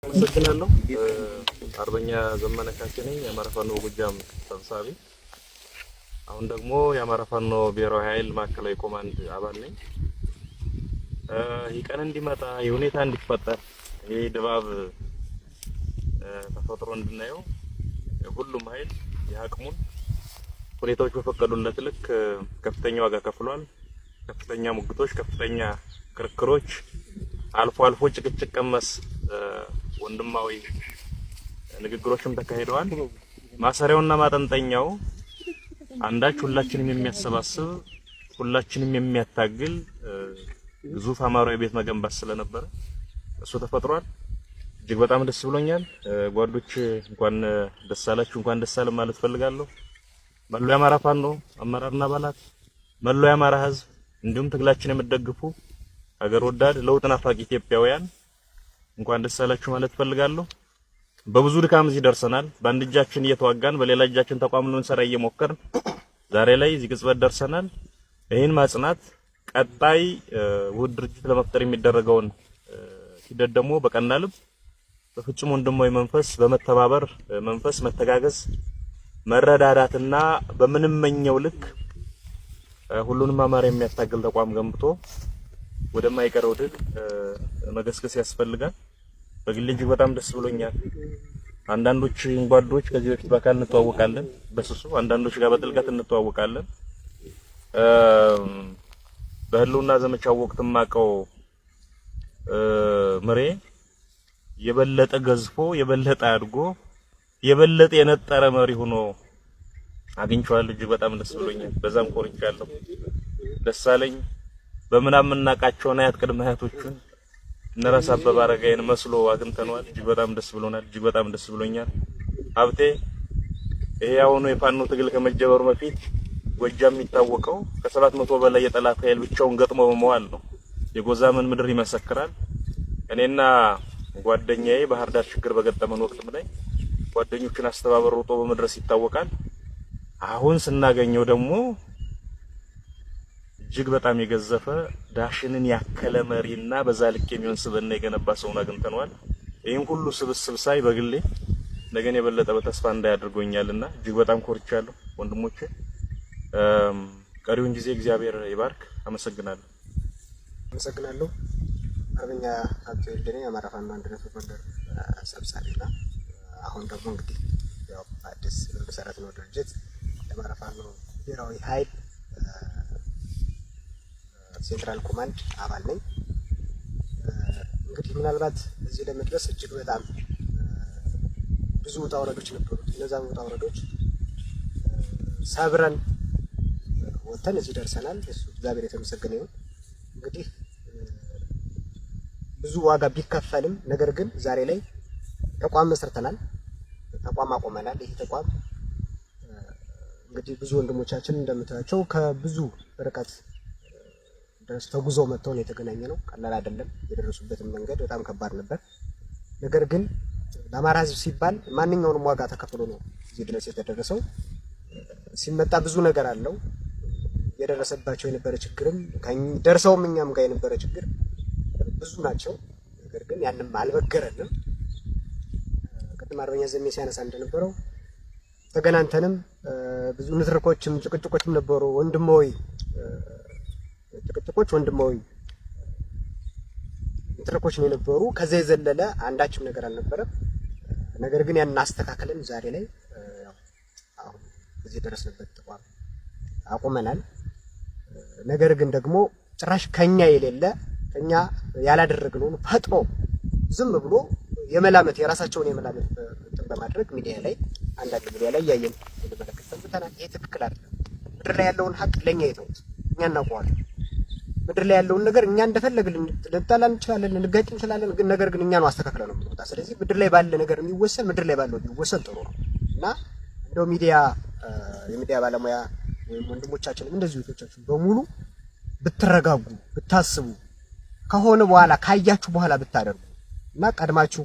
አመሰግናለሁ። አርበኛ ዘመነ ካሴ ነኝ፣ የአማራ ፋኖ ጎጃም ሰብሳቢ። አሁን ደግሞ የአማራ ፋኖ ብሔራዊ ኃይል ማዕከላዊ command አባል ነኝ። ይህ ቀን እንዲመጣ፣ ይህ ሁኔታ እንዲፈጠር፣ ይህ ድባብ ተፈጥሮ እንድናየው ሁሉም ኃይል የአቅሙን ሁኔታዎች በፈቀዱለት ልክ ከፍተኛ ዋጋ ከፍሏል። ከፍተኛ ሙግቶች፣ ከፍተኛ ክርክሮች፣ አልፎ አልፎ ጭቅጭቅ ቀመስ ወንድማዊ ንግግሮችም ተካሂደዋል። ማሰሪያውና ማጠንጠኛው አንዳች ሁላችንም የሚያሰባስብ፣ ሁላችንም የሚያታግል ግዙፍ አማራዊ ቤት መገንባት ስለነበረ እሱ ተፈጥሯል። እጅግ በጣም ደስ ብሎኛል። ጓዶች እንኳን ደስ አላችሁ፣ እንኳን ደስ አለን ማለት ፈልጋለሁ። መላው የአማራ ፋኖ አመራርና አባላት፣ መላው የአማራ ሕዝብ እንዲሁም ትግላችን የምትደግፉ ሀገር ወዳድ ለውጥ ናፋቂ ኢትዮጵያውያን እንኳን ደስ አላችሁ ማለት ፈልጋለሁ። በብዙ ድካም እዚህ ደርሰናል። በአንድ እጃችን እየተዋጋን በሌላ እጃችን ተቋም ልንሰራ እየሞከርን ዛሬ ላይ እዚህ ቅጽበት ደርሰናል። ይህን ማጽናት፣ ቀጣይ ውህድ ድርጅት ለመፍጠር የሚደረገውን ሂደት ደግሞ በቀና ልብ፣ በፍጹም ወንድማዊ መንፈስ፣ በመተባበር መንፈስ መተጋገዝ፣ መረዳዳትና በምንመኘው ልክ ሁሉንም አማራ የሚያታግል ተቋም ገንብቶ ወደማይቀረው ድል መገስገስ ያስፈልጋል። በግሌ እጅግ በጣም ደስ ብሎኛል። አንዳንዶች ጓዶች ከዚህ በፊት በአካል እንተዋወቃለን በስሱ፣ አንዳንዶች ጋር በጥልቀት እንተዋወቃለን። በህልውና ዘመቻው ወቅት የማውቀው ምሬ የበለጠ ገዝፎ፣ የበለጠ አድጎ፣ የበለጠ የነጠረ መሪ ሆኖ አግኝቼዋለሁ። እጅግ በጣም ደስ ብሎኛል። በዛም ኮርቻለሁ። ደስ አለኝ። በምናምን የምናውቃቸውን አያት ቅድመ አያቶቹን እነ ራስ አበበ አረጋይን መስሎ አግኝተነዋል። እጅግ በጣም ደስ ብሎናል። እጅግ በጣም ደስ ብሎኛል። ሀብቴ፣ ይሄ አሁኑ የፋኖ ትግል ከመጀመሩ በፊት ጎጃም የሚታወቀው ከ700 በላይ የጠላት ኃይል ብቻውን ገጥሞ በመዋል ነው። የጎዛምን ምድር ይመሰክራል። እኔና ጓደኛዬ ባህር ዳር ችግር በገጠመን ወቅትም ላይ ጓደኞቹን አስተባበር ሮጦ በመድረስ ይታወቃል። አሁን ስናገኘው ደግሞ እጅግ በጣም የገዘፈ፣ ዳሽንን ያከለ መሪና በዛ ልክ የሚሆን ስብዕና የገነባ ሰውን አግኝተነዋል። ይህን ሁሉ ስብስብ ሳይ በግሌ ነገን የበለጠ በተስፋ እንዳያደርጎኛልና እጅግ በጣም ኮርቻለሁ። ወንድሞቼ፣ ቀሪውን ጊዜ እግዚአብሔር ይባርክ። አመሰግናለሁ። አመሰግናለሁ። አርበኛ ሀብቴ ወልደ ነኝ፣ የአማራ ፋኖ አንድነት በጎንደር ሰብሳቢና አሁን ደግሞ እንግዲህ ያው አዲስ በመሰረትነው ድርጅት የአማራ ፋኖ ብሔራዊ ኃይል central command አባል ነኝ። እንግዲህ ምናልባት እዚህ ለመድረስ እጅግ በጣም ብዙ ውጣ ውረዶች ነበሩት። እነዛን ውጣ ውረዶች ሰብረን ወጥተን እዚህ ደርሰናል። እሱ እግዚአብሔር የተመሰገነ ይሁን። እንግዲህ ብዙ ዋጋ ቢከፈልም ነገር ግን ዛሬ ላይ ተቋም መስርተናል፣ ተቋም አቆመናል። ይህ ተቋም እንግዲህ ብዙ ወንድሞቻችን እንደምታያቸው ከብዙ ርቀት ድረስ ተጉዘው መጥተው ነው የተገናኘ ነው። ቀላል አይደለም። የደረሱበትን መንገድ በጣም ከባድ ነበር። ነገር ግን ለአማራ ሕዝብ ሲባል ማንኛውንም ዋጋ ተከፍሎ ነው እዚህ ድረስ የተደረሰው። ሲመጣ ብዙ ነገር አለው። የደረሰባቸው የነበረ ችግርም ደርሰውም እኛም ጋር የነበረ ችግር ብዙ ናቸው። ነገር ግን ያንም አልበገረንም። ቅድም አርበኛ ዘሜ ሲያነሳ እንደነበረው ተገናንተንም ብዙ ንትርኮችም ጭቅጭቆችም ነበሩ። ወንድማዊ ጭቅጭቆች፣ ወንድማዊ ንትርኮች ነው የነበሩ። ከዛ የዘለለ አንዳችም ነገር አልነበረም። ነገር ግን ያን አስተካክለን ዛሬ ላይ አሁን እዚህ የደረስንበት ተቋም አቁመናል። ነገር ግን ደግሞ ጭራሽ ከኛ የሌለ፣ ከኛ ያላደረግነውን ፈጥሮ ዝም ብሎ የመላመት የራሳቸውን የመላመት እንትን በማድረግ ሚዲያ ላይ፣ አንዳንድ ሚዲያ ላይ እያየን ስንመለከት ሰንብተናል። ይሄ ትክክል አይደለም። ምድር ላይ ያለውን ሀቅ ለእኛ የተውት፣ እኛ እናውቀዋለን። ምድር ላይ ያለውን ነገር እኛ እንደፈለግን ልንጣላ እንችላለን፣ ልንጋጭ እንችላለን። ግን ነገር ግን እኛ ነው አስተካክለን ነው የምንወጣ። ስለዚህ ምድር ላይ ባለ ነገር የሚወሰን ምድር ላይ ባለው ቢወሰን ጥሩ ነው እና እንደው ሚዲያ የሚዲያ ባለሙያ ወይም ወንድሞቻችንም እንደዚሁ እህቶቻችን በሙሉ ብትረጋጉ፣ ብታስቡ፣ ከሆነ በኋላ ካያችሁ በኋላ ብታደርጉ እና ቀድማችሁ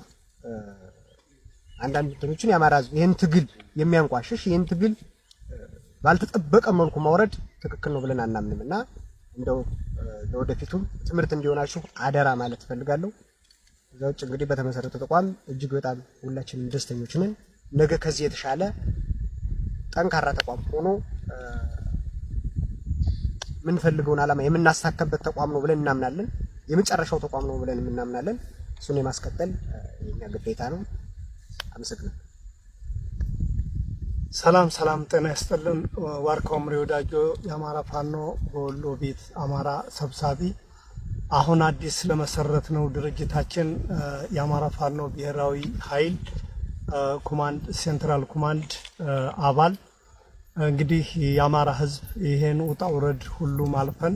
አንዳንድ እንትኖችን የአማራ ሕዝብ ይህን ትግል የሚያንቋሽሽ፣ ይህን ትግል ባልተጠበቀ መልኩ ማውረድ ትክክል ነው ብለን አናምንም እና እንደው ለወደፊቱም ትምህርት እንዲሆናችሁ አደራ ማለት እፈልጋለሁ። እዛ ውጭ እንግዲህ በተመሰረተ ተቋም እጅግ በጣም ሁላችንም ደስተኞች ነን። ነገ ከዚህ የተሻለ ጠንካራ ተቋም ሆኖ የምንፈልገውን ዓላማ የምናሳካበት ተቋም ነው ብለን እናምናለን። የመጨረሻው ተቋም ነው ብለን እናምናለን። እሱን የማስቀጠል የኛ ግዴታ ነው። አመሰግናለሁ። ሰላም ሰላም፣ ጤና ይስጥልን። ዋርካው ምሬ ወዳጆ የአማራ ፋኖ በወሎ ቤት አማራ ሰብሳቢ፣ አሁን አዲስ ለመሰረት ነው ድርጅታችን የአማራ ፋኖ ብሔራዊ ኃይል command central command አባል፣ እንግዲህ የአማራ ሕዝብ ይሄን ውጣ ውረድ ሁሉም አልፈን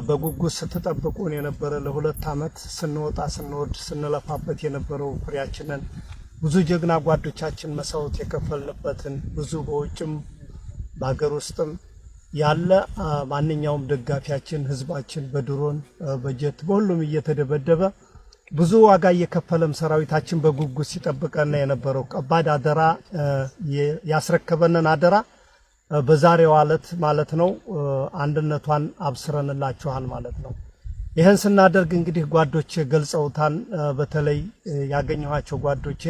በጉጉት ስትጠብቁን የነበረ ለ2 ዓመት ስንወጣ ስንወርድ ስንለፋበት የነበረው ፍሬያችንን፣ ብዙ ጀግና ጓዶቻችን መስዋዕት የከፈልንበትን፣ ብዙ በውጭም በሀገር ውስጥም ያለ ማንኛውም ደጋፊያችን ህዝባችን በድሮን፣ በጀት፣ በሁሉም እየተደበደበ ብዙ ዋጋ እየከፈለም ሰራዊታችን በጉጉት ሲጠብቀን የነበረው ከባድ አደራ ያስረከበንን አደራ በዛሬው ዕለት ማለት ነው አንድነቷን አብስረንላችኋል ማለት ነው። ይህን ስናደርግ እንግዲህ ጓዶቼ ገልጸውታል። በተለይ ያገኘኋቸው ጓዶቼ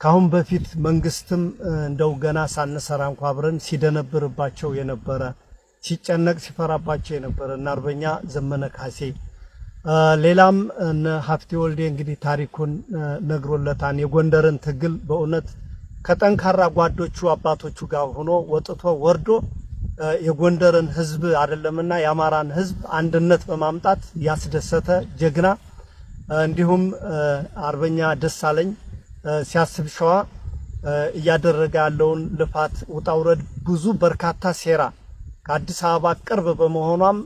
ካሁን በፊት መንግስትም እንደው ገና ሳንሰራ እንኳ አብረን ሲደነብርባቸው የነበረ፣ ሲጨነቅ ሲፈራባቸው የነበረ እና አርበኛ ዘመነ ካሴ፣ ሌላም እነ ሀፍቴ ወልዴ እንግዲህ ታሪኩን ነግሮለታን የጎንደርን ትግል በእውነት ከጠንካራ ጓዶቹ አባቶቹ ጋር ሆኖ ወጥቶ ወርዶ የጎንደርን ሕዝብ አይደለምና የአማራን ሕዝብ አንድነት በማምጣት ያስደሰተ ጀግና፣ እንዲሁም አርበኛ ደሳለኝ ሲያስብ ሸዋ እያደረገ ያለውን ልፋት፣ ውጣውረድ፣ ብዙ በርካታ ሴራ ከአዲስ አበባ ቅርብ በመሆኗም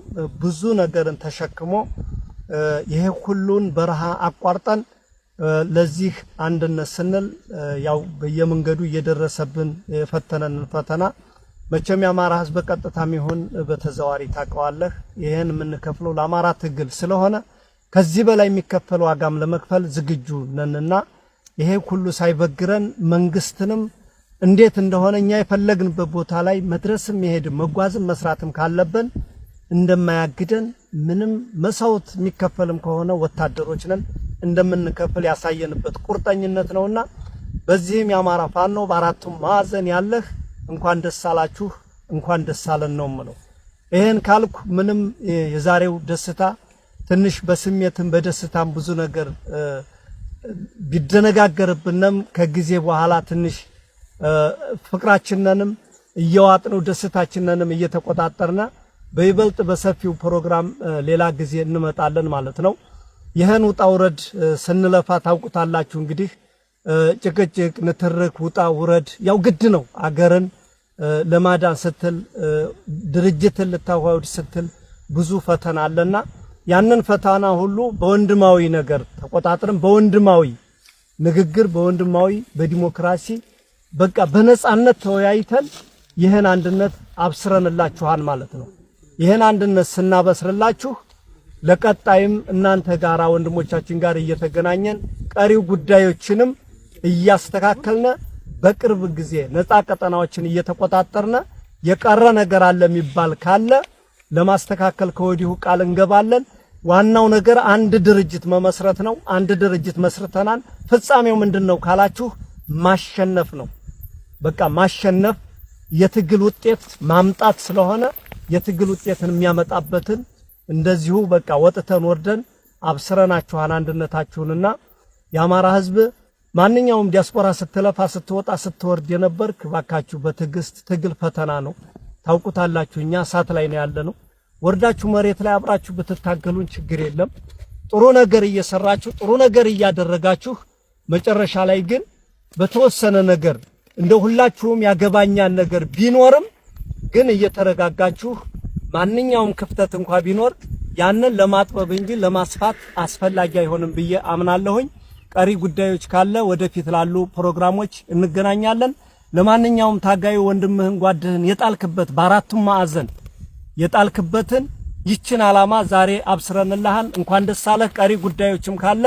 ብዙ ነገርን ተሸክሞ ይሄ ሁሉን በረሃ አቋርጠን ለዚህ አንድነት ስንል ያው በየመንገዱ እየደረሰብን የፈተነንን ፈተና መቼም የአማራ ህዝብ በቀጥታም ይሁን በተዘዋሪ ታውቀዋለህ። ይህን የምንከፍለው ለአማራ ትግል ስለሆነ ከዚህ በላይ የሚከፈል ዋጋም ለመክፈል ዝግጁ ነንና ይሄ ሁሉ ሳይበግረን መንግስትንም እንዴት እንደሆነ እኛ የፈለግንበት ቦታ ላይ መድረስም መሄድም መጓዝም መስራትም ካለብን እንደማያግደን፣ ምንም መስዋዕት የሚከፈልም ከሆነ ወታደሮች ነን እንደምንከፍል ያሳየንበት ቁርጠኝነት ነውና በዚህም የአማራ ፋኖ በአራቱም ማዕዘን ያለህ እንኳን ደስ አላችሁ፣ እንኳን ደስ አለን ነው የምለው። ይሄን ካልኩ ምንም የዛሬው ደስታ ትንሽ በስሜትም በደስታም ብዙ ነገር ቢደነጋገርብንም ከጊዜ በኋላ ትንሽ ፍቅራችንንም እየዋጥነው ደስታችንንም እየተቆጣጠርነ በይበልጥ በሰፊው ፕሮግራም ሌላ ጊዜ እንመጣለን ማለት ነው። ይህን ውጣ ውረድ ስንለፋ ታውቁታላችሁ። እንግዲህ ጭቅጭቅ፣ ንትርክ፣ ውጣ ውረድ ያው ግድ ነው። አገርን ለማዳን ስትል፣ ድርጅትን ልታዋውድ ስትል ብዙ ፈተና አለና ያንን ፈተና ሁሉ በወንድማዊ ነገር ተቆጣጥረን፣ በወንድማዊ ንግግር፣ በወንድማዊ በዲሞክራሲ በቃ በነጻነት ተወያይተን ይህን አንድነት አብስረንላችኋል ማለት ነው። ይህን አንድነት ስናበስርላችሁ ለቀጣይም እናንተ ጋራ ወንድሞቻችን ጋር እየተገናኘን ቀሪው ጉዳዮችንም እያስተካከልነ በቅርብ ጊዜ ነፃ ቀጠናዎችን እየተቆጣጠርነ የቀረ ነገር አለ የሚባል ካለ ለማስተካከል ከወዲሁ ቃል እንገባለን። ዋናው ነገር አንድ ድርጅት መመስረት ነው። አንድ ድርጅት መስርተናል። ፍጻሜው ምንድን ነው ካላችሁ ማሸነፍ ነው። በቃ ማሸነፍ የትግል ውጤት ማምጣት ስለሆነ የትግል ውጤትን የሚያመጣበትን እንደዚሁ በቃ ወጥተን ወርደን አብስረናችኋል አንድነታችሁንና የአማራ ሕዝብ ማንኛውም ዲያስፖራ ስትለፋ ስትወጣ ስትወርድ የነበርክ ባካችሁ በትዕግስት፣ ትግል ፈተና ነው። ታውቁታላችሁ። እኛ እሳት ላይ ነው ያለነው። ወርዳችሁ መሬት ላይ አብራችሁ ብትታገሉን ችግር የለም። ጥሩ ነገር እየሰራችሁ፣ ጥሩ ነገር እያደረጋችሁ መጨረሻ ላይ ግን በተወሰነ ነገር እንደ ሁላችሁም ያገባኛል ነገር ቢኖርም ግን እየተረጋጋችሁ ማንኛውም ክፍተት እንኳ ቢኖር ያንን ለማጥበብ እንጂ ለማስፋት አስፈላጊ አይሆንም ብዬ አምናለሁኝ። ቀሪ ጉዳዮች ካለ ወደፊት ላሉ ፕሮግራሞች እንገናኛለን። ለማንኛውም ታጋዩ ወንድምህን ጓድህን የጣልክበት በአራቱም ማዕዘን የጣልክበትን ይችን ዓላማ ዛሬ አብስረንልሃል። እንኳን ደስ አለህ። ቀሪ ጉዳዮችም ካለ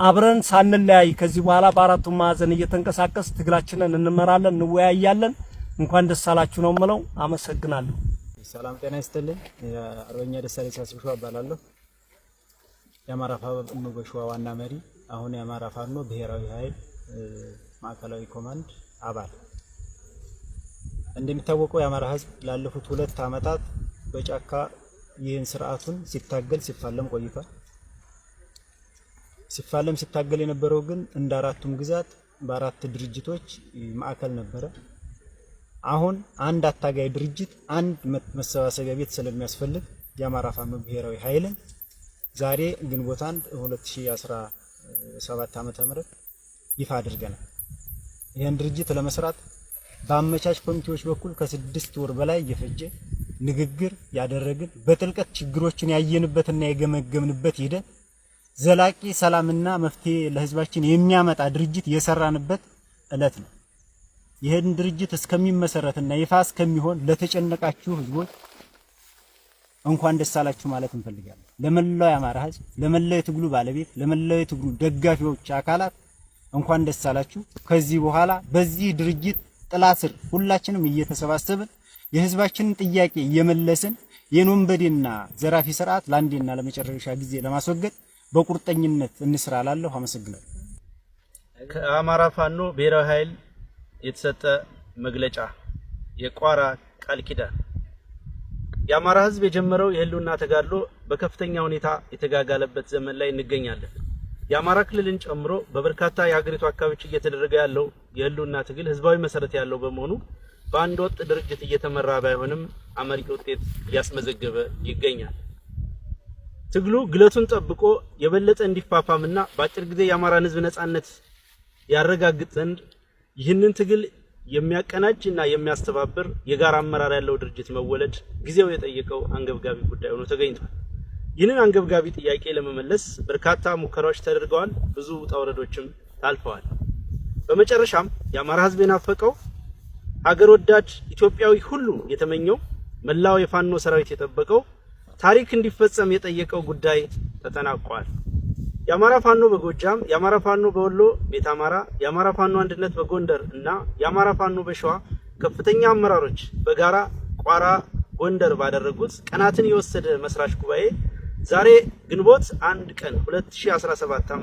አብረን ሳንለያይ ከዚህ በኋላ በአራቱም ማዕዘን እየተንቀሳቀስ ትግላችንን እንመራለን፣ እንወያያለን። እንኳን ደስ አላችሁ ነው የምለው። አመሰግናለሁ። ሰላም ጤና ይስጥልኝ። አርበኛ ደሳለኝ ሳስብሸዋ እባላለሁ። የአማራ ፋኖ በሸዋ ዋና መሪ፣ አሁን የአማራ ፋኖ ብሔራዊ ኃይል ማዕከላዊ ኮማንድ አባል። እንደሚታወቀው የአማራ ሕዝብ ላለፉት 2 ዓመታት በጫካ ይህን ስርዓቱን ሲታገል ሲፋለም ቆይቷል። ሲፋለም ሲታገል የነበረው ግን እንደ አራቱም ግዛት በአራት ድርጅቶች ማዕከል ነበረ። አሁን አንድ አታጋይ ድርጅት፣ አንድ መሰባሰቢያ ቤት ስለሚያስፈልግ የአማራ ፋኖ ብሔራዊ ኃይልን ዛሬ ግንቦት 1 2017 ዓ.ም ይፋ አድርገናል። ይህን ድርጅት ለመስራት በአመቻች ኮሚቴዎች በኩል ከ6 ወር በላይ የፈጀ ንግግር ያደረግን፣ በጥልቀት ችግሮችን ያየንበትና የገመገምንበት ሂደት፣ ዘላቂ ሰላምና መፍትሄ ለህዝባችን የሚያመጣ ድርጅት የሰራንበት እለት ነው። ይህን ድርጅት እስከሚመሰረትና ይፋ እስከሚሆን ለተጨነቃችሁ ህዝቦች እንኳን ደስ አላችሁ ማለት እንፈልጋለን። ለመላው የአማራ ህዝብ፣ ለመላው የትግሉ ባለቤት፣ ለመላው የትግሉ ደጋፊዎች አካላት እንኳን ደስ አላችሁ። ከዚህ በኋላ በዚህ ድርጅት ጥላ ስር ሁላችንም እየተሰባሰብን የህዝባችንን ጥያቄ እየመለስን የወንበዴና ዘራፊ ስርዓት ለአንዴና ለመጨረሻ ጊዜ ለማስወገድ በቁርጠኝነት እንስራ እላለሁ። አመሰግናለሁ። ከአማራ ፋኖ ብሔራዊ ኃይል የተሰጠ መግለጫ፣ የቋራ ቃል ኪዳን። የአማራ ህዝብ የጀመረው የህልውና ተጋድሎ በከፍተኛ ሁኔታ የተጋጋለበት ዘመን ላይ እንገኛለን። የአማራ ክልልን ጨምሮ በበርካታ የሀገሪቱ አካባቢዎች እየተደረገ ያለው የህልውና ትግል ህዝባዊ መሰረት ያለው በመሆኑ በአንድ ወጥ ድርጅት እየተመራ ባይሆንም አመርቂ ውጤት እያስመዘገበ ይገኛል። ትግሉ ግለቱን ጠብቆ የበለጠ እንዲፋፋምና በአጭር ጊዜ የአማራን ህዝብ ነጻነት ያረጋግጥ ዘንድ ይህንን ትግል የሚያቀናጅ እና የሚያስተባብር የጋራ አመራር ያለው ድርጅት መወለድ ጊዜው የጠየቀው አንገብጋቢ ጉዳይ ሆኖ ተገኝቷል። ይህንን አንገብጋቢ ጥያቄ ለመመለስ በርካታ ሙከራዎች ተደርገዋል። ብዙ ውጣ ውረዶችም ታልፈዋል። በመጨረሻም የአማራ ህዝብ የናፈቀው፣ ሀገር ወዳድ ኢትዮጵያዊ ሁሉ የተመኘው፣ መላው የፋኖ ሰራዊት የጠበቀው፣ ታሪክ እንዲፈጸም የጠየቀው ጉዳይ ተጠናቋል። የአማራ ፋኖ በጎጃም፣ የአማራ ፋኖ በወሎ ቤተ አማራ፣ የአማራ ፋኖ አንድነት በጎንደር እና የአማራ ፋኖ በሸዋ ከፍተኛ አመራሮች በጋራ ቋራ ጎንደር ባደረጉት ቀናትን የወሰደ መስራች ጉባኤ ዛሬ ግንቦት 1 ቀን 2017 ዓ.ም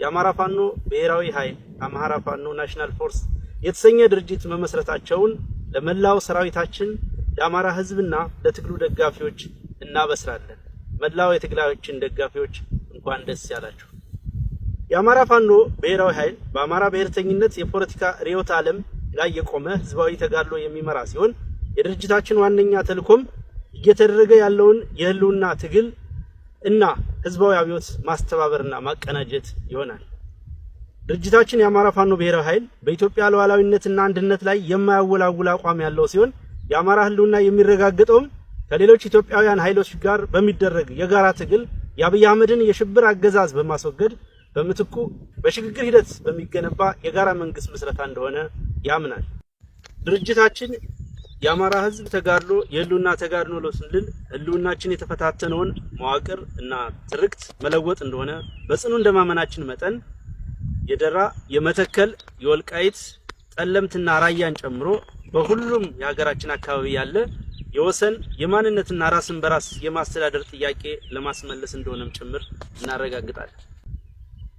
የአማራ ፋኖ ብሔራዊ ኃይል Amhara Fano National Force የተሰኘ ድርጅት መመስረታቸውን ለመላው ሰራዊታችን፣ ለአማራ ሕዝብና ለትግሉ ደጋፊዎች እናበስራለን። መላው የትግላችን ደጋፊዎች እንኳን ደስ ያላችሁ። የአማራ ፋኖ ብሔራዊ ኃይል በአማራ ብሔርተኝነት የፖለቲካ ርዕዮተ ዓለም ላይ የቆመ ህዝባዊ ተጋድሎ የሚመራ ሲሆን የድርጅታችን ዋነኛ ተልዕኮም እየተደረገ ያለውን የህልውና ትግል እና ህዝባዊ አብዮት ማስተባበርና ማቀናጀት ይሆናል። ድርጅታችን የአማራ ፋኖ ብሔራዊ ኃይል በኢትዮጵያ ሉዓላዊነትና አንድነት ላይ የማያወላውል አቋም ያለው ሲሆን የአማራ ህልውና የሚረጋገጠውም ከሌሎች ኢትዮጵያውያን ኃይሎች ጋር በሚደረግ የጋራ ትግል የአብይ አህመድን የሽብር አገዛዝ በማስወገድ በምትኩ በሽግግር ሂደት በሚገነባ የጋራ መንግስት ምስረታ እንደሆነ ያምናል። ድርጅታችን የአማራ ህዝብ ተጋድሎ የህልውና ተጋድሎ ነው ስንል ህልውናችን የተፈታተነውን መዋቅር እና ትርክት መለወጥ እንደሆነ በጽኑ እንደማመናችን መጠን የደራ፣ የመተከል፣ የወልቃይት፣ ጠለምትና ራያን ጨምሮ በሁሉም የሀገራችን አካባቢ ያለ የወሰን፣ የማንነትና ራስን በራስ የማስተዳደር ጥያቄ ለማስመለስ እንደሆነም ጭምር እናረጋግጣለን።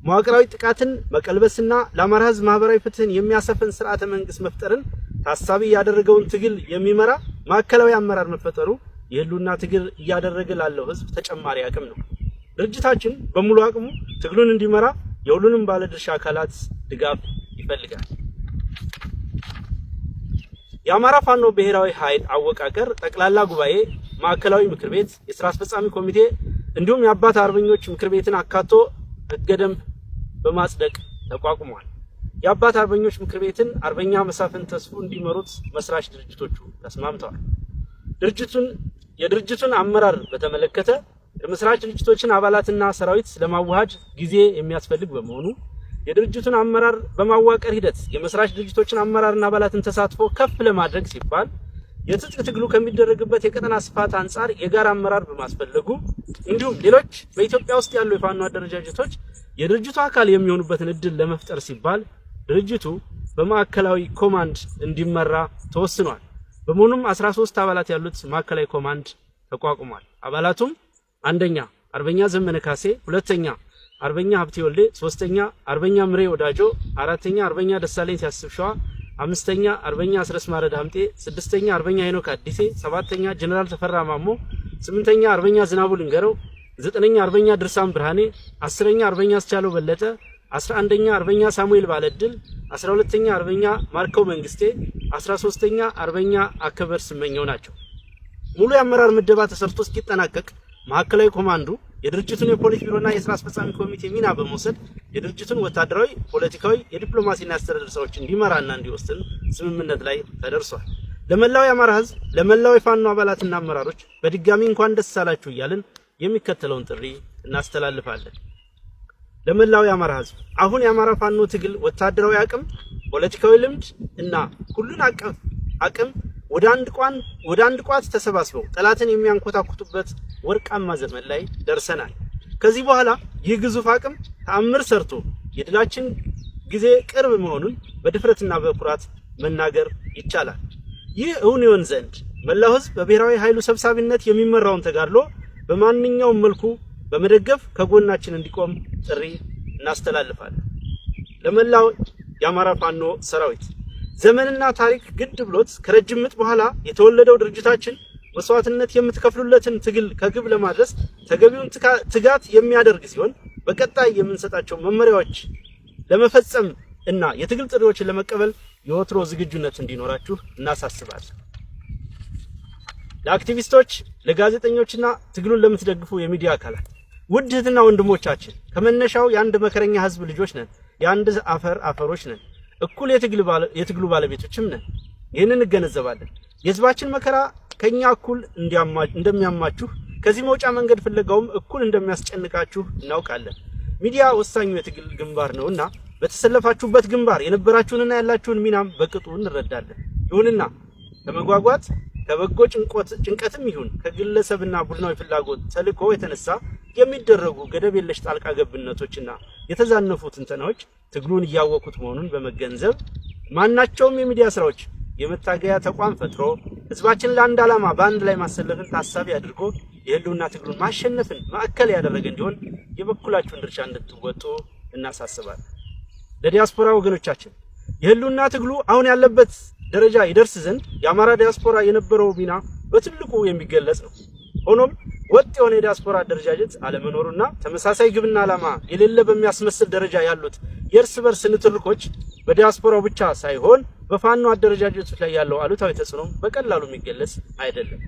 መዋቅራዊ ጥቃትን መቀልበስና ለአማራ ህዝብ ማህበራዊ ፍትህን የሚያሰፍን ስርዓተ መንግስት መፍጠርን ታሳቢ ያደረገውን ትግል የሚመራ ማዕከላዊ አመራር መፈጠሩ የህልውና ትግል እያደረገ ላለው ህዝብ ተጨማሪ አቅም ነው። ድርጅታችን በሙሉ አቅሙ ትግሉን እንዲመራ የሁሉንም ባለድርሻ አካላት ድጋፍ ይፈልጋል። የአማራ ፋኖ ብሔራዊ ኃይል አወቃቀር ጠቅላላ ጉባኤ፣ ማዕከላዊ ምክር ቤት፣ የስራ አስፈጻሚ ኮሚቴ እንዲሁም የአባት አርበኞች ምክር ቤትን አካቶ ህገ ደንብ በማጽደቅ ተቋቁሟል። የአባት አርበኞች ምክር ቤትን አርበኛ መሳፍንት ተስፉ እንዲመሩት መስራች ድርጅቶቹ ተስማምተዋል። የድርጅቱን አመራር በተመለከተ የመስራች ድርጅቶችን አባላትና ሰራዊት ለማዋሃድ ጊዜ የሚያስፈልግ በመሆኑ፣ የድርጅቱን አመራር በማዋቀር ሂደት የመስራች ድርጅቶችን አመራርና አባላትን ተሳትፎ ከፍ ለማድረግ ሲባል፣ የትጥቅ ትግሉ ከሚደረግበት የቀጠና ስፋት አንጻር የጋራ አመራር በማስፈለጉ፣ እንዲሁም ሌሎች በኢትዮጵያ ውስጥ ያሉ የፋኖ አደረጃጀቶች የድርጅቱ አካል የሚሆኑበትን እድል ለመፍጠር ሲባል ድርጅቱ በማዕከላዊ ኮማንድ እንዲመራ ተወስኗል። በመሆኑም 13 አባላት ያሉት ማዕከላዊ ኮማንድ ተቋቁሟል። አባላቱም አንደኛ አርበኛ ዘመነ ካሴ፣ ሁለተኛ አርበኛ ሀብቴ ወልዴ፣ ሶስተኛ አርበኛ ምሬ ወዳጆ፣ አራተኛ አርበኛ ደሳለኝ ሲያስብ ሸዋ፣ አምስተኛ አርበኛ አስረስ ማረ ዳምጤ፣ ስድስተኛ አርበኛ ሄኖክ አዲሴ፣ ሰባተኛ ጀነራል ተፈራ ማሞ፣ ስምንተኛ አርበኛ ዝናቡ ልንገረው፣ ዘጠነኛ አርበኛ ድርሳም ብርሃኔ፣ 10ኛ አርበኛ አስቻለው በለጠ፣ 11ኛ አርበኛ ሳሙኤል ባለድል፣ 12ኛ አርበኛ ማርከው መንግስቴ፣ 13ኛ አርበኛ አከበር ስመኘው ናቸው። ሙሉ የአመራር ምደባ ተሰርቶ እስኪጠናቀቅ ማዕከላዊ ኮማንዱ የድርጅቱን የፖሊት ቢሮና የስራ አስፈጻሚ ኮሚቴ ሚና በመውሰድ የድርጅቱን ወታደራዊ፣ ፖለቲካዊ፣ የዲፕሎማሲና የአስተዳደር ስራዎች እንዲመራና እንዲወስን ስምምነት ላይ ተደርሷል። ለመላው የአማራ ህዝብ፣ ለመላው የፋኖ አባላትና አመራሮች በድጋሚ እንኳን ደስ አላችሁ እያልን የሚከተለውን ጥሪ እናስተላልፋለን። ለመላው የአማራ ህዝብ አሁን የአማራ ፋኖ ትግል ወታደራዊ አቅም፣ ፖለቲካዊ ልምድ እና ሁሉን አቀፍ አቅም ወደ አንድ ቋት ተሰባስበው ጠላትን የሚያንኮታኩቱበት ወርቃማ ዘመን ላይ ደርሰናል። ከዚህ በኋላ ይህ ግዙፍ አቅም ተአምር ሰርቶ የድላችን ጊዜ ቅርብ መሆኑን በድፍረትና በኩራት መናገር ይቻላል። ይህ እውን ይሆን ዘንድ መላው ህዝብ በብሔራዊ ኃይሉ ሰብሳቢነት የሚመራውን ተጋድሎ በማንኛውም መልኩ በመደገፍ ከጎናችን እንዲቆም ጥሪ እናስተላልፋለን። ለመላው የአማራ ፋኖ ሰራዊት ዘመንና ታሪክ ግድ ብሎት ከረጅም ምጥ በኋላ የተወለደው ድርጅታችን መስዋዕትነት የምትከፍሉለትን ትግል ከግብ ለማድረስ ተገቢውን ትጋት የሚያደርግ ሲሆን በቀጣይ የምንሰጣቸው መመሪያዎች ለመፈጸም እና የትግል ጥሪዎችን ለመቀበል የወትሮ ዝግጁነት እንዲኖራችሁ እናሳስባለን። ለአክቲቪስቶች፣ ለጋዜጠኞችና ትግሉን ለምትደግፉ የሚዲያ አካላት ውድ እህትና ወንድሞቻችን ከመነሻው የአንድ መከረኛ ህዝብ ልጆች ነን። የአንድ አፈር አፈሮች ነን። እኩል የትግሉ ባለቤቶችም ነን። ይህንን እንገነዘባለን። የህዝባችን መከራ ከኛ እኩል እንደሚያማችሁ፣ ከዚህ መውጫ መንገድ ፍለጋውም እኩል እንደሚያስጨንቃችሁ እናውቃለን። ሚዲያ ወሳኙ የትግል ግንባር ነውና በተሰለፋችሁበት ግንባር የነበራችሁንና ያላችሁን ሚናም በቅጡ እንረዳለን። ይሁንና ከመጓጓት ከበጎ ጭንቀትም ይሁን ከግለሰብና ቡድናዊ ፍላጎት ተልዕኮ የተነሳ የሚደረጉ ገደብ የለሽ ጣልቃ ገብነቶችና የተዛነፉ ትንተናዎች ትግሉን እያወኩት መሆኑን በመገንዘብ ማናቸውም የሚዲያ ስራዎች የመታገያ ተቋም ፈጥሮ ህዝባችን ለአንድ ዓላማ በአንድ ላይ ማሰለፍን ታሳቢ አድርጎ የህልውና ትግሉን ማሸነፍን ማዕከል ያደረገ እንዲሆን የበኩላችሁን ድርሻ እንድትወጡ እናሳስባለን። ለዲያስፖራ ወገኖቻችን የህልውና ትግሉ አሁን ያለበት ደረጃ ይደርስ ዘንድ የአማራ ዲያስፖራ የነበረው ሚና በትልቁ የሚገለጽ ነው። ሆኖም ወጥ የሆነ የዲያስፖራ አደረጃጀት አለመኖሩና ተመሳሳይ ግብና ዓላማ የሌለ በሚያስመስል ደረጃ ያሉት የእርስ በርስ ንትርኮች በዲያስፖራው ብቻ ሳይሆን በፋኖ አደረጃጀቶች ላይ ያለው አሉታዊ ተጽዕኖ በቀላሉ የሚገለጽ አይደለም።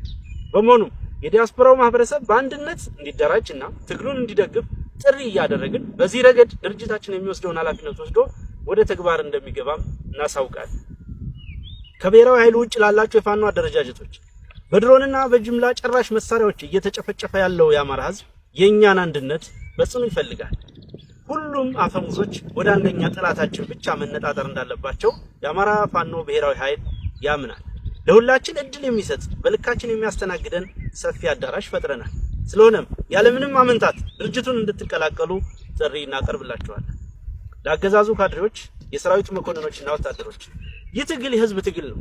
በመሆኑም የዲያስፖራው ማህበረሰብ በአንድነት እንዲደራጅና ትግሉን እንዲደግፍ ጥሪ እያደረግን በዚህ ረገድ ድርጅታችን የሚወስደውን ኃላፊነት ወስዶ ወደ ተግባር እንደሚገባም እናሳውቃለን። ከብሔራዊ ኃይሉ ውጭ ላላቸው የፋኖ አደረጃጀቶች በድሮንና በጅምላ ጨራሽ መሳሪያዎች እየተጨፈጨፈ ያለው የአማራ ሕዝብ የእኛን አንድነት በጽኑ ይፈልጋል። ሁሉም አፈሙዞች ወደ አንደኛ ጠላታችን ብቻ መነጣጠር እንዳለባቸው የአማራ ፋኖ ብሔራዊ ኃይል ያምናል። ለሁላችን እድል የሚሰጥ በልካችን የሚያስተናግደን ሰፊ አዳራሽ ፈጥረናል። ስለሆነም ያለምንም አመንታት ድርጅቱን እንድትቀላቀሉ ጥሪ እናቀርብላችኋለን። ለአገዛዙ ካድሬዎች፣ የሰራዊቱ መኮንኖችና ወታደሮች ይህ ትግል የህዝብ ትግል ነው።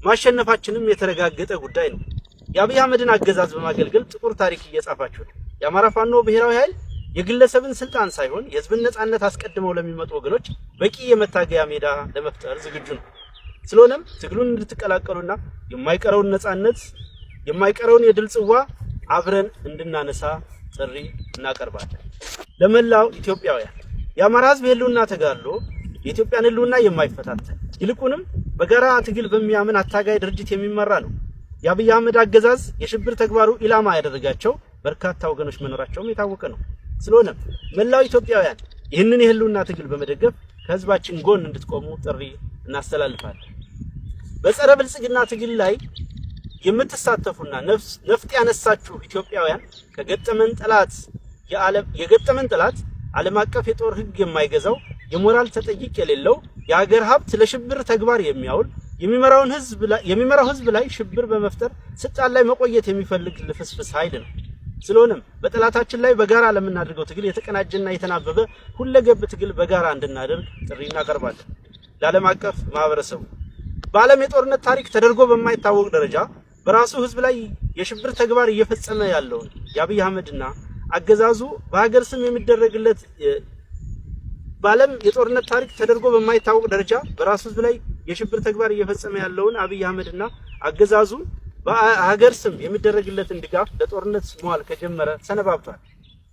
ማሸነፋችንም የተረጋገጠ ጉዳይ ነው። የአብይ አህመድን አገዛዝ በማገልገል ጥቁር ታሪክ እየጻፋችሁ ነው። የአማራ ፋኖ ብሔራዊ ኃይል የግለሰብን ስልጣን ሳይሆን የህዝብን ነጻነት አስቀድመው ለሚመጡ ወገኖች በቂ የመታገያ ሜዳ ለመፍጠር ዝግጁ ነው። ስለሆነም ትግሉን እንድትቀላቀሉና የማይቀረውን ነጻነት የማይቀረውን የድል ጽዋ አብረን እንድናነሳ ጥሪ እናቀርባለን። ለመላው ኢትዮጵያውያን የአማራ ህዝብ የህልውና ተጋድሎ የኢትዮጵያን ህልውና የማይፈታተን ይልቁንም በጋራ ትግል በሚያምን አታጋይ ድርጅት የሚመራ ነው። የአብይ አህመድ አገዛዝ የሽብር ተግባሩ ኢላማ ያደረጋቸው በርካታ ወገኖች መኖራቸውም የታወቀ ነው። ስለሆነም መላው ኢትዮጵያውያን ይህንን የህልውና ትግል በመደገፍ ከህዝባችን ጎን እንድትቆሙ ጥሪ እናስተላልፋለን። በጸረ ብልጽግና ትግል ላይ የምትሳተፉና ነፍጥ ያነሳችሁ ኢትዮጵያውያን የገጠመን ጠላት ዓለም አቀፍ የጦር ህግ የማይገዛው የሞራል ተጠይቅ የሌለው የሀገር ሀብት ለሽብር ተግባር የሚያውል የሚመራው ህዝብ ላይ ሽብር በመፍጠር ስልጣን ላይ መቆየት የሚፈልግ ልፍስፍስ ኃይል ነው። ስለሆነም በጠላታችን ላይ በጋራ ለምናደርገው ትግል የተቀናጀና የተናበበ ሁለገብ ትግል በጋራ እንድናደርግ ጥሪ እናቀርባለን። ለዓለም አቀፍ ማህበረሰቡ በዓለም የጦርነት ታሪክ ተደርጎ በማይታወቅ ደረጃ በራሱ ህዝብ ላይ የሽብር ተግባር እየፈጸመ ያለውን የአብይ አህመድና አገዛዙ በሀገር ስም የሚደረግለት በዓለም የጦርነት ታሪክ ተደርጎ በማይታወቅ ደረጃ በራሱ ህዝብ ላይ የሽብር ተግባር እየፈጸመ ያለውን አብይ አህመድና አገዛዙ በሀገር ስም የሚደረግለትን ድጋፍ ለጦርነት መዋል ከጀመረ ሰነባብቷል።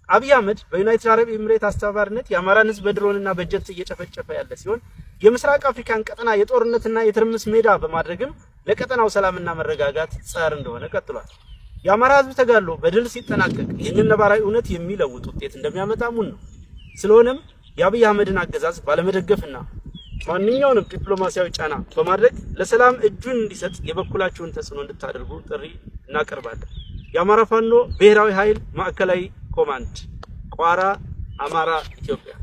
አብይ አህመድ በዩናይትድ አረብ ኤምሬት አስተባባሪነት የአማራን ህዝብ በድሮንና በጀት እየጨፈጨፈ ያለ ሲሆን የምስራቅ አፍሪካን ቀጠና የጦርነትና የትርምስ ሜዳ በማድረግም ለቀጠናው ሰላምና መረጋጋት ጸር እንደሆነ ቀጥሏል። የአማራ ህዝብ ተጋድሎ በድል ሲጠናቀቅ ይህንን ነባራዊ እውነት የሚለውጥ ውጤት እንደሚያመጣ እሙን ነው። ስለሆነም የአብይ አህመድን አገዛዝ ባለመደገፍና ማንኛውንም ዲፕሎማሲያዊ ጫና በማድረግ ለሰላም እጁን እንዲሰጥ የበኩላችሁን ተጽዕኖ እንድታደርጉ ጥሪ እናቀርባለን። የአማራ ፋኖ ብሔራዊ ኃይል ማዕከላዊ ኮማንድ፣ ቋራ፣ አማራ፣ ኢትዮጵያ።